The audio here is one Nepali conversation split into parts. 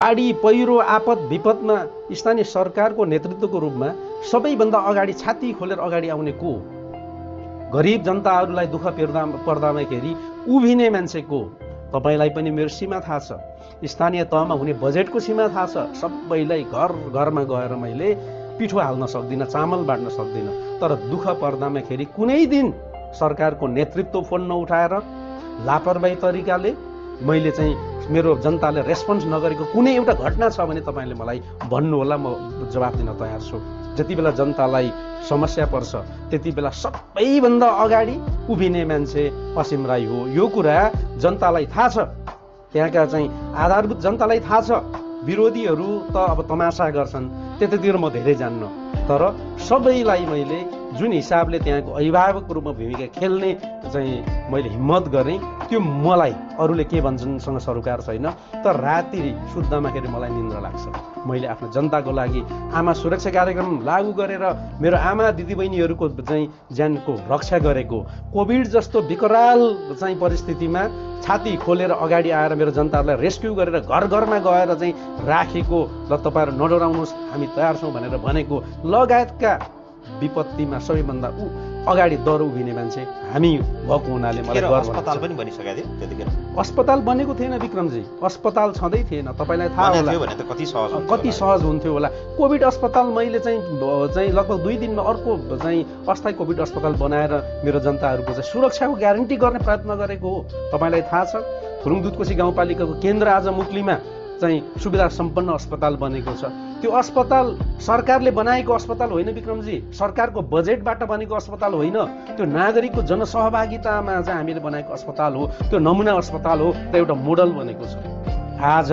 बाढी पहिरो आपद विपदमा स्थानीय सरकारको नेतृत्वको रूपमा सबैभन्दा अगाडि छाती खोलेर अगाडि आउने को? गरिब जनताहरूलाई दुःख पर्दामाखेरि उभिने मान्छे को? तपाईलाई पनि मेरो सीमा थाहा छ, स्थानीय तहमा हुने बजेटको सीमा थाहा छ। सबैलाई घर घरमा गएर मैले पिठो हाल्न सक्दिनँ, चामल बाँड्न सक्दिनँ, तर दुःख पर्दामाखेरि कुनै दिन सरकारको नेतृत्व फोन नउठाएर लापरवाही तरिकाले मैले चाहिँ मेरो जनताले रेस्पोन्स नगरेको कुनै एउटा घटना छ भने तपाईँले मलाई भन्नुहोला, म जवाफ दिन तयार छु। जति बेला जनतालाई समस्या पर्छ त्यति बेला सबैभन्दा अगाडि उभिने मान्छे असीम राई हो। यो कुरा जनतालाई थाहा छ, त्यहाँका चाहिँ आधारभूत जनतालाई थाहा छ। विरोधीहरू त अब तमासा गर्छन्, त्यतातिर म धेरै जान्न, तर सबैलाई मैले जुन हिसाबले त्यहाँको अभिभावक रूपमा भूमिका खेल्ने चाहिँ मैले हिम्मत गरेँ, त्यो मलाई अरूले के भन्छन्सँग सरोकार छैन। तर राति सुत्दामाखेरि मलाई निन्द्रा लाग्छ। मैले आफ्नो जनताको लागि आमा सुरक्षा कार्यक्रम लागू गरेर मेरो आमा दिदीबहिनीहरूको चाहिँ ज्यानको रक्षा गरेको, कोभिड जस्तो विकराल चाहिँ परिस्थितिमा छाती खोलेर अगाडि आएर मेरो जनताहरूलाई रेस्क्यु गरेर घर घरमा गएर चाहिँ राखेको, ल तपाईँहरू नडराउनुहोस् हामी तयार छौँ भनेर भनेको लगायतका विपत्तिमा सबैभन्दा अगाडि दर उभिने मान्छे हामी भएको हुनाले मलाई अस्पताल पनि बनिसकेको थियो त्यतिखेर। अस्पताल बनेको थिएन विक्रमजी, अस्पताल छँदै थिएन। तपाईँलाई थाहा होला भने त कति सहज हुन्थ्यो होला। कोभिड अस्पताल मैले चाहिँ लगभग 2 दिनमा अर्को चाहिँ अस्थायी कोभिड अस्पताल बनाएर मेरो जनताहरूको चाहिँ सुरक्षाको ग्यारेन्टी गर्ने प्रयत्न गरेको हो। तपाईँलाई थाहा छ फुरुङ दुधकोशी गाउँपालिकाको केन्द्र आज मुक्लीमा चाहिँ सुविधा सम्पन्न अस्पताल बनेको छ। त्यो अस्पताल सरकारले बनाएको अस्पताल होइन विक्रमजी, सरकारको बजेटबाट बनेको अस्पताल होइन, त्यो नागरिकको जनसहभागितामा चाहिँ हामीले बनाएको अस्पताल हो। त्यो नमुना अस्पताल हो र एउटा मोडल बनेको छ। आज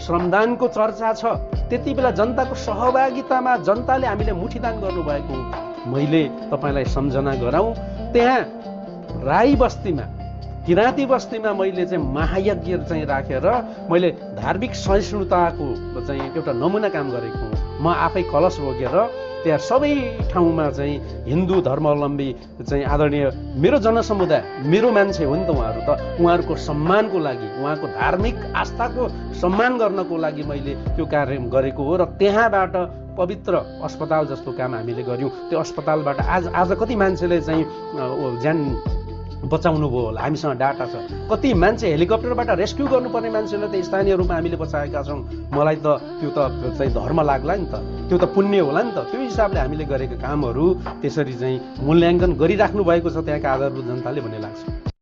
श्रमदानको चर्चा छ, त्यति बेला जनताको सहभागितामा जनताले हामीले मुठीदान गर्नुभएको हो। मैले तपाईँलाई सम्झना गराउँ, त्यहाँ राई बस्तीमा किराँती बस्तीमा मैले चाहिँ महायज्ञ चाहिँ राखेर मैले धार्मिक सहिष्णुताको चाहिँ एउटा नमुना काम गरेको हुँ। म आफै कलश बोकेर त्यहाँ सबै ठाउँमा चाहिँ हिन्दू धर्मावलम्बी चाहिँ आदरणीय मेरो जनसमुदाय, मेरो मान्छे हो नि त उहाँहरू, त उहाँहरूको सम्मानको लागि, उहाँको धार्मिक आस्थाको सम्मान गर्नको लागि मैले त्यो कार्य गरेको हो। र त्यहाँबाट पवित्र अस्पताल जस्तो काम हामीले गऱ्यौँ। त्यो अस्पतालबाट आज कति मान्छेले चाहिँ ज्यान बचाउनु भयो होला, हामीसँग डाटा छ। कति मान्छे हेलिकप्टरबाट रेस्क्यु गर्नुपर्ने मान्छेलाई त स्थानीय रूपमा हामीले बचाएका छौँ। मलाई त त्यो त चाहिँ धर्म लाग्ला नि त, त्यो त पुण्य होला नि त। त्यो हिसाबले हामीले गरेका कामहरू त्यसरी चाहिँ मूल्याङ्कन गरिराख्नु भएको छ त्यहाँका आधारभूत जनताले भन्ने लाग्छ।